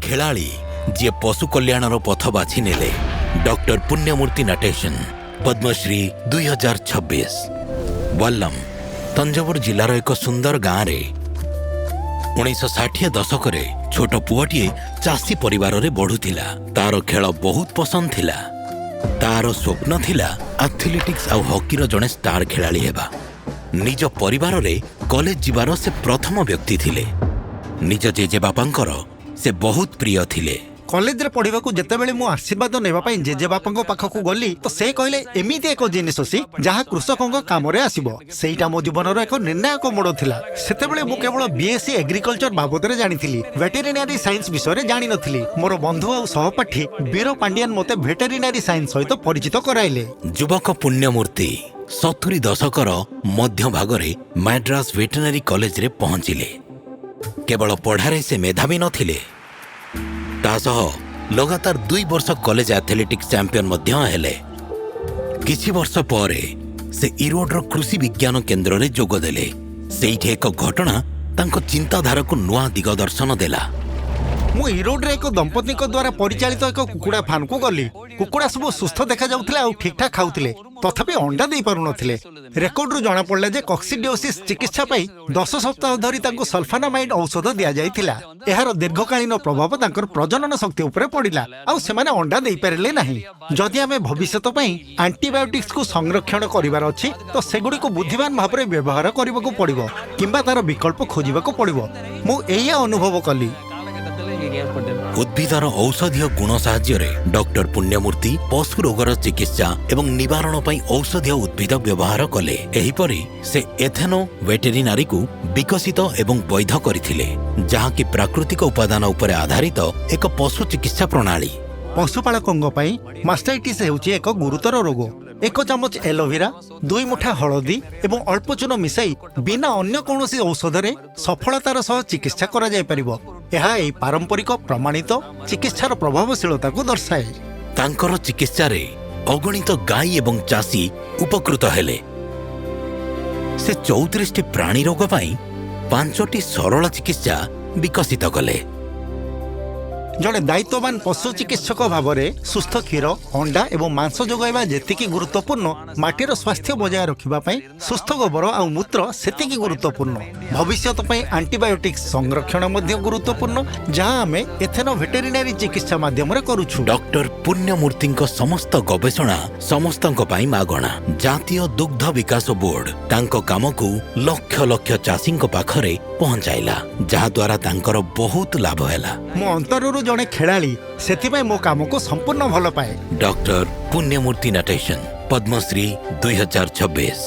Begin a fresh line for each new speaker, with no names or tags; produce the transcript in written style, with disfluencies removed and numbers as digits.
ଖେଳାଳି ଯିଏ ପଶୁ କଲ୍ୟାଣର ପଥ ବାଛି ନେଲେ, ଡକ୍ଟର ପୁଣ୍ୟମୂର୍ତ୍ତି ନଟେସନ, ପଦ୍ମଶ୍ରୀ 2026। ୱାଲ୍ଲମ, ତଞ୍ଜାବୁର ଜିଲ୍ଲାର ଏକ ସୁନ୍ଦର ଗାଁରେ 1960 ଦଶକରେ ଛୋଟ ପୁଅଟିଏ ଚାଷୀ ପରିବାରରେ ବଢୁଥିଲା। ତାର ଖେଳ ବହୁତ ପସନ୍ଦ ଥିଲା। ତାର ସ୍ୱପ୍ନ ଥିଲା ଆଥଲେଟିକ୍ସ ଆଉ ହକିର ଜଣେ ଷ୍ଟାର ଖେଳାଳି ହେବା। ନିଜ ପରିବାରରେ କଲେଜ ଯିବାର ସେ ପ୍ରଥମ ବ୍ୟକ୍ତି ଥିଲେ। ନିଜ ଜେଜେବାପାଙ୍କର ସେ ବହୁତ ପ୍ରିୟ ଥିଲେ।
କଲେଜରେ ପଢିବାକୁ ଯେତେବେଳେ ମୁଁ ଆଶୀର୍ବାଦ ନେବା ପାଇଁ ଜେଜେବାପାଙ୍କ ପାଖକୁ ଗଲି, ତ ସେ କହିଲେ, "ଏମିତି ଏକ ଜିନିଷ ଶିଖ ଯାହା କୃଷକଙ୍କ କାମରେ ଆସିବ।" ସେଇଟା ମୋ ଜୀବନର ଏକ ନିର୍ଣ୍ଣାୟକ ମୋଡ଼ ଥିଲା। ସେତେବେଳେ ମୁଁ କେବଳ ବିଏସସି ଏଗ୍ରିକଲଚର ବାବଦରେ ଜାଣିଥିଲି, ଭେଟେରିନାରୀ ସାଇନ୍ସ ବିଷୟରେ ଜାଣିନଥିଲି। ମୋର ବନ୍ଧୁ ଆଉ ସହପାଠୀ ବୀର ପାଣ୍ଡିଆନ ମୋତେ ଭେଟେରିନାରୀ ସାଇନ୍ସ ସହିତ ପରିଚିତ କରାଇଲେ।
ଯୁବକ ପୁଣ୍ୟମୂର୍ତ୍ତି 70 ଦଶକର ମଧ୍ୟଭାଗରେ ମାଡ୍ରାସ ଭେଟେନାରୀ କଲେଜରେ ପହଞ୍ଚିଲେ। କେବଳ ପଢ଼ାରେ ସେ ମେଧାବୀ ନଥିଲେ, ତା ସହ ଲଗାତାର 2 ବର୍ଷ କଲେଜ ଆଥଲେଟିକ୍ସ ଚାମ୍ପିୟନ ମଧ୍ୟ ହେଲେ। କିଛି ବର୍ଷ ପରେ ସେ ଇରୋଡର କୃଷି ବିଜ୍ଞାନ କେନ୍ଦ୍ରରେ ଯୋଗ ଦେଲେ। ସେଇଠି ଏକ ଘଟଣା ତାଙ୍କ ଚିନ୍ତାଧାରାକୁ ନୂଆ ଦିଗଦର୍ଶନ ଦେଲା।
ମୁଁ ଇରୋଡରେ ଏକ ଦମ୍ପତିଙ୍କ ଦ୍ୱାରା ପରିଚାଳିତ ଏକ କୁକୁଡ଼ା ଫାର୍ମକୁ ଗଲି। କୁକୁଡ଼ା ସବୁ ସୁସ୍ଥ ଦେଖାଯାଉଥିଲେ ଆଉ ଠିକଠାକ ଖାଉଥିଲେ, ତଥାପି ଅଣ୍ଡା ଦେଇପାରୁନଥିଲେ। ରେକର୍ଡରୁ ଜଣାପଡ଼ିଲା ଯେ କକ୍ସିଡିଓସିସ୍ ଚିକିତ୍ସା ପାଇଁ 10 ସପ୍ତାହ ଧରି ତାଙ୍କୁ ସଲଫାନାମାଇଡ୍ ଔଷଧ ଦିଆଯାଇଥିଲା। ଏହାର ଦୀର୍ଘକାଳୀନ ପ୍ରଭାବ ତାଙ୍କର ପ୍ରଜନନ ଶକ୍ତି ଉପରେ ପଡ଼ିଲା ଆଉ ସେମାନେ ଅଣ୍ଡା ଦେଇପାରିଲେ ନାହିଁ। ଯଦି ଆମେ ଭବିଷ୍ୟତ ପାଇଁ ଆଣ୍ଟିବାୟୋଟିକ୍ସକୁ ସଂରକ୍ଷଣ କରିବାର ଅଛି, ତ ସେଗୁଡ଼ିକୁ ବୁଦ୍ଧିମାନ ଭାବରେ ବ୍ୟବହାର କରିବାକୁ ପଡ଼ିବ କିମ୍ବା ତାର ବିକଳ୍ପ ଖୋଜିବାକୁ ପଡ଼ିବ। ମୁଁ ଏଇଆ ଅନୁଭବ କଲି।
ଉଦ୍ଭିଦର ଔଷଧୀୟ ଗୁଣ ସାହାଯ୍ୟରେ ଡକ୍ଟର ପୁଣ୍ୟମୂର୍ତ୍ତି ପଶୁ ରୋଗର ଚିକିତ୍ସା ଏବଂ ନିବାରଣ ପାଇଁ ଔଷଧୀୟ ଉଦ୍ଭିଦ ବ୍ୟବହାର କଲେ। ଏହିପରି ସେ ଏଥେନୋ ଭେଟେରିନାରୀକୁ ବିକଶିତ ଏବଂ ବୈଧ କରିଥିଲେ, ଯାହାକି ପ୍ରାକୃତିକ ଉପାଦାନ ଉପରେ ଆଧାରିତ ଏକ ପଶୁ ଚିକିତ୍ସା ପ୍ରଣାଳୀ।
ପଶୁପାଳକଙ୍କ ପାଇଁ ମାଷ୍ଟାଇଟିସ୍ ହେଉଛି ଏକ ଗୁରୁତର ରୋଗ। ଏକ ଚାମଚ ଏଲୋଭେରା, 2 ମୁଠା ହଳଦୀ ଏବଂ ଅଳ୍ପ ଚୂନ ମିଶାଇ ବିନା ଅନ୍ୟ କୌଣସି ଔଷଧରେ ସଫଳତାର ସହ ଚିକିତ୍ସା କରାଯାଇପାରିବ। ଏହା ଏହି ପାରମ୍ପରିକ ପ୍ରମାଣିତ ଚିକିତ୍ସାର ପ୍ରଭାବଶୀଳତାକୁ ଦର୍ଶାଏ।
ତାଙ୍କର ଚିକିତ୍ସାରେ ଅଗଣିତ ଗାଈ ଏବଂ ଚାଷୀ ଉପକୃତ ହେଲେ। ସେ 34ଟି ପ୍ରାଣୀ ରୋଗ ପାଇଁ ପାଞ୍ଚଟି ସରଳ ଚିକିତ୍ସା ବିକଶିତ କଲେ।
ଜଣେ ଦାୟିତ୍ୱବାନ ପଶୁ ଚିକିତ୍ସକ ଭାବରେ ସୁସ୍ଥ କ୍ଷୀର, ଅଣ୍ଡା ଏବଂ ମାଂସ ଯୋଗାଇବା ଯେତିକି ଗୁରୁତ୍ୱପୂର୍ଣ୍ଣ, ମାଟିର ସ୍ୱାସ୍ଥ୍ୟ ବଜାୟ ରଖିବା ପାଇଁ ସୁସ୍ଥ ଗୋବର ଆଉ ମୂତ୍ର ସେତିକି ଗୁରୁତ୍ୱପୂର୍ଣ୍ଣ। ଭବିଷ୍ୟତ ପାଇଁ ଆଣ୍ଟିବାୟୋଟିକ୍ସ ସଂରକ୍ଷଣ ମଧ୍ୟ ଗୁରୁତ୍ୱପୂର୍ଣ୍ଣ, ଯାହା ଆମେ ଏଥେନୋ ଭେଟେରିନାରୀ ଚିକିତ୍ସା ମାଧ୍ୟମରେ କରୁଛୁ।
ଡକ୍ଟର ପୁଣ୍ୟମୂର୍ତ୍ତିଙ୍କ ସମସ୍ତ ଗବେଷଣା ସମସ୍ତଙ୍କ ପାଇଁ ମାଗଣା। ଜାତୀୟ ଦୁଗ୍ଧ ବିକାଶ ବୋର୍ଡ ତାଙ୍କ କାମକୁ ଲକ୍ଷ ଲକ୍ଷ ଚାଷୀଙ୍କ ପାଖରେ ପହଞ୍ଚାଇଲା, ଯାହାଦ୍ୱାରା ତାଙ୍କର ବହୁତ ଲାଭ ହେଲା।
ମୁଁ ଅନ୍ତରରୁ ଜଣେ ଖେଳାଳି, ସେଥିପାଇଁ ମୋ କାମକୁ ସମ୍ପୂର୍ଣ୍ଣ ଭଲ ପାଏ।
ଡକ୍ଟର ପୁଣ୍ୟମୂର୍ତ୍ତି ନଟେସନ, ପଦ୍ମଶ୍ରୀ 2026।